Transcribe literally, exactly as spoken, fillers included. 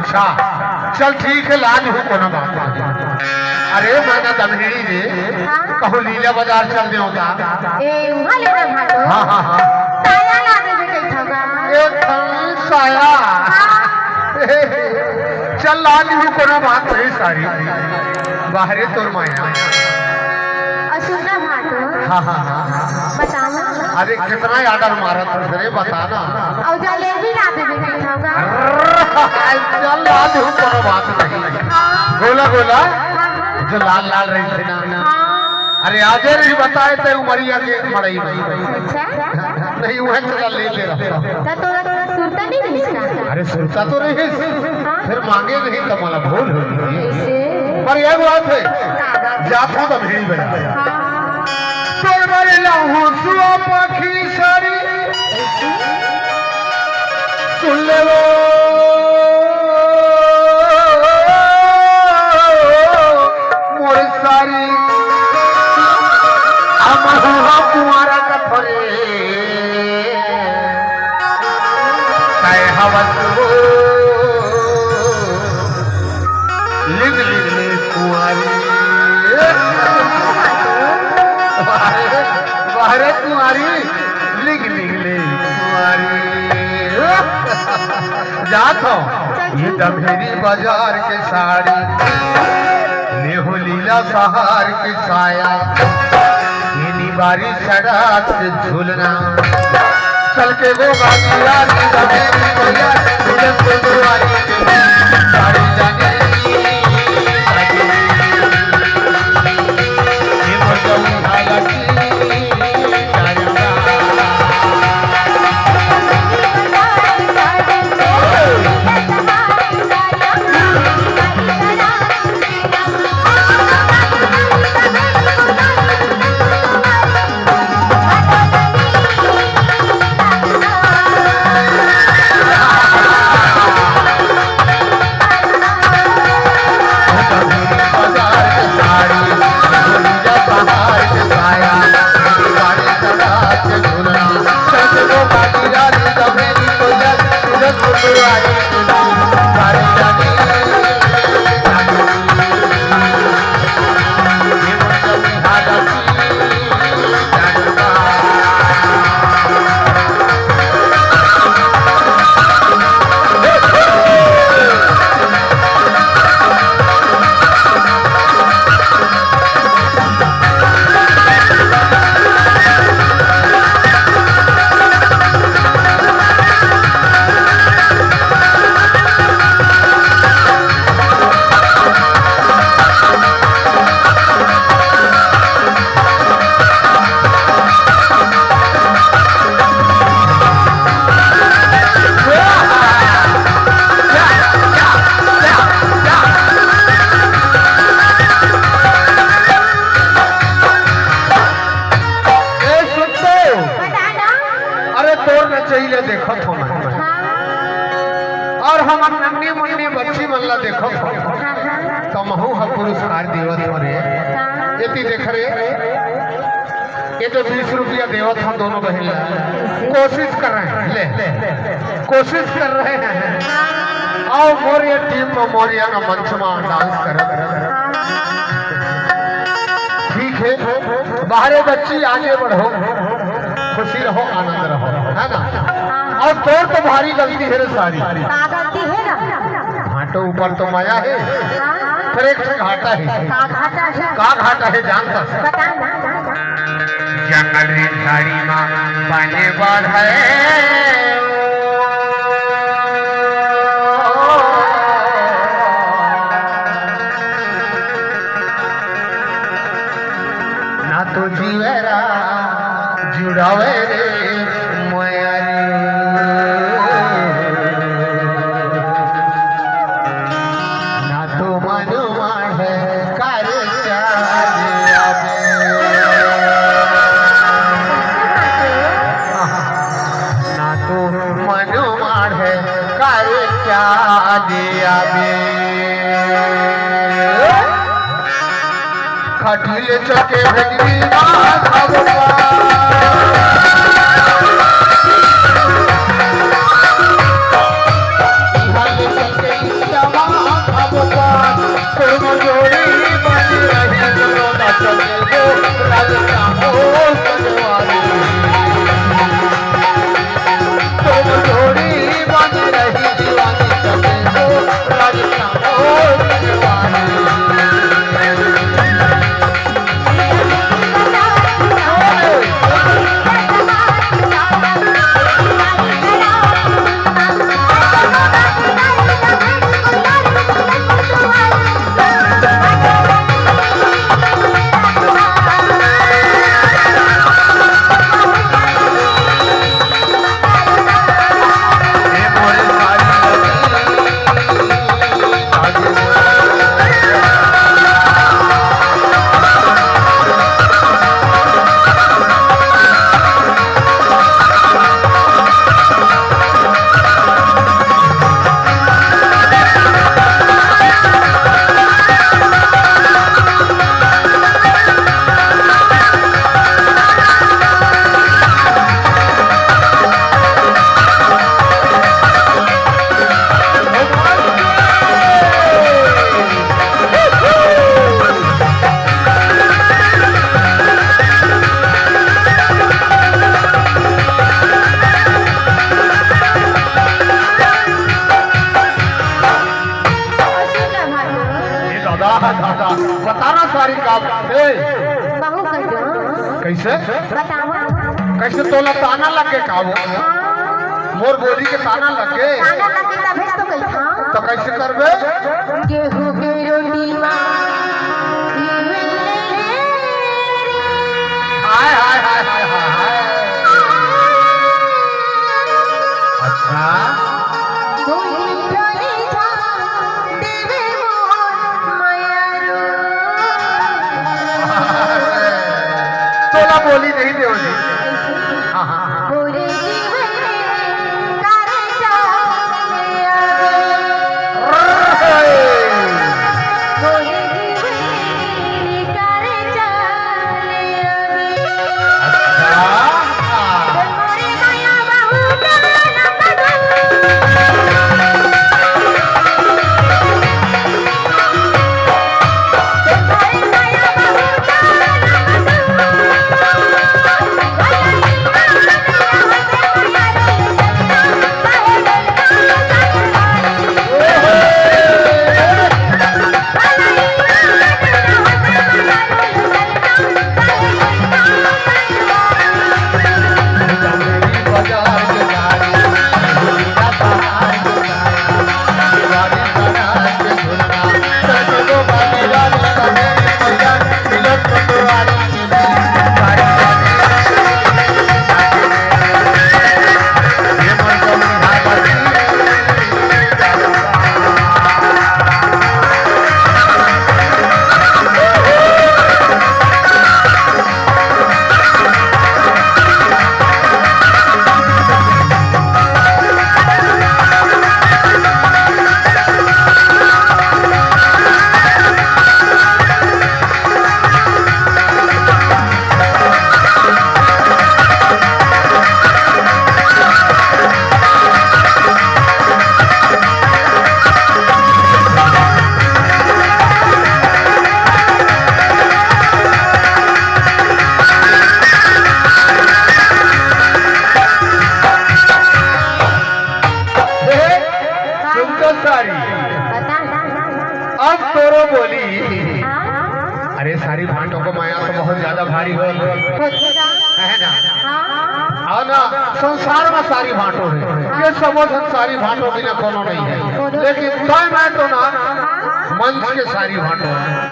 अच्छा, चल ठीक हे, ला दिहूं, कोनो बात नहीं। अरे मैना दमहिड़ी रे, हाँ? कहूं लीला बाजार चल देवं का? ए, उहाँ ले ना भाटो। हाँ, हाँ, हाँ। साया ला देबे कहिथंव गा। ए, थन साया। हाँ। चल ला दिहूं, कोनो बात नहीं सारी। बाहरे तोर माया। अउ सुन ना भाटो। हाँ, हाँ, हाँ। बतावा। अरे, कितना order मारत हस रे, बता ना। अउ जलेबी ला देबे कहिथंव गा। चल, ला देहूं, कोनो बात नहीं। हाँ। गोला, गोला, हाँ, हाँ। जो लाल, लाल रहिथे ना। हाँ। अरे, आजे रही बताए ते उमरिया के मड़ई में। अच्छा। नहीं, उहे चला ले दे रहा। त तोला सुरता नहीं रहिस का? अरे, सुरता तो रहिस। हाँ। फेर मांगे नहीं त मोला भूल हो गई। कैसे? पर एक बात हे, का बात? जाथंव त भेज बेरा। हाँ। तोर बर लाहूं सुआ पाखी साड़ी। सुन ले वो मोर सारी। हमहू ह कुंवारा कथों रे। काय हवस वो लिग लिग ले कुंवारी। बाहरे, बाहरे कुंवारी, लिग लिग ले कुंवारी। जाथंव, ये दमहिड़ी बाजार के साड़ी, लेहूं लीला सहार के साया, ये निबारी सड़क के झुलना। चल के वो गाड़ी रानी दमहिड़ी भैया, तुझे तो दुआरी के साड़ी जाने। ए, सुन तो। बता ना। अरे, तोर नचई ले देखत हों मैं। हाँ। अउ हमर नन्ही मुन्नी बच्ची मन ला देखत हों। हाँ, हाँ। त महूं ह पुरस्कार देवत हों रे। हाँ। एती देख रे। ये तो बीस रुपया देवत हों दोनों बहिन ला। कोशिश कर रहे हैं, ले, कोशिश कर रहे हैं। अउ मोर ये टीम में मोर ये ना मंच में dance करत। ठीक हे, बाहरे बच्ची आगे बढ़ो, खुशी रहो, आनंद रहो, है ना? अउ तोर तो भारी गलती हे रे सारी। का गलती हे ना? भाटो ऊपर तो मया हे, हाँ। फेर एक ठन घाटा हे। का घाटा हे? का घाटा हे जानत हस? बता ना। जंगल में झाड़ी में पानी बढ़े। ना तो जीवेरा जुड़ावे रे मोयारी। ना तो मनु माढ़े कर चाल आवे। ना तो मनु माढ़े कर चाल आवे। खटिले चके भेजली ना सबका। इहाँ ले चके ईटा ए दादा, दादा, बता ना सारी का बात हे। कहूँ कहियो। कइसे? बतावा। कइसे तोला ताना लग गे का वो? हाँ। मोर बोली के ताना लग गे? ताना लग गे तभे तो कहिथँव। त कइसे करबे? गेहूं के रोटी मा हाय, हाय, हाय, हाय, हाय, हाय। अच्छा। तोला बोली नहीं देव जी। हाँ, हाँ, हाँ। सुन तो सारी। बता। अब तोरो बोली। हाँ? अरे सारी भांटो को मया तो बहुत ज्यादा भारी हो। होथे का? है ना? हाँ। अउ ना, संसार में सारी भांटो हे। ये सबो झन सारी भांटो बिना कोनो नहीं हे। लेकिन तोय मैं तो ना मंच के सारी भांटो हे।